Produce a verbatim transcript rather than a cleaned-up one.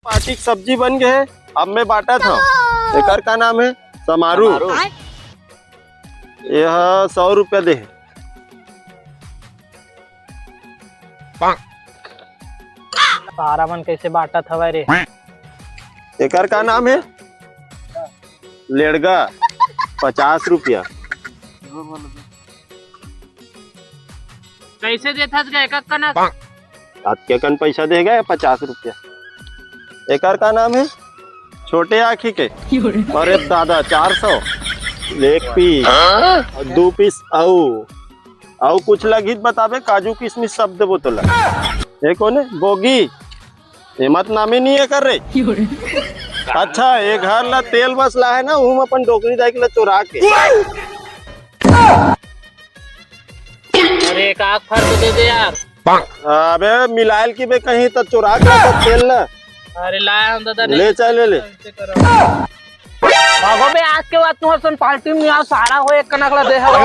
Party के सब्जी बन गए हे, अब मैं बांटत हव। एकर का नाम हे? समारू। समारू। ये ह सौ रुपया दे हे। सारा मन कैसे बांटत हवय रे? एकर का नाम हे? लेड़गा, पचास रुपया। कैसे देथस गा एक एक कनक? अतके कन पैसा दे गा पचास रुपया। एकर का नाम हे? छोटे आँखी के। अरे दादा, चार सौ। एक पीस, दू पीस अउ, अउ कुछ लगही त बताबे, काजू किशमिश सब देबो तोला। ए कोन हे? बोगी। एमा त नामे नइ हे एकर रे। अच्छा, ए घर ला तेल मसला हे ना, उहू म अपन डोकरी दाई के ला चोरा के। अरे, एक आख फर्क दे दे यार। अबे, मिलायल की बे कहीं त चोरा के रखत तेल ला। अरे, लाया हम दादा, ले, नहीं चल, ले, ले। ऐसे करो। भागो बे, आज के बाद तुँहर सन पार्टी में आओ, सारा हो एक कनक ला दे हवा।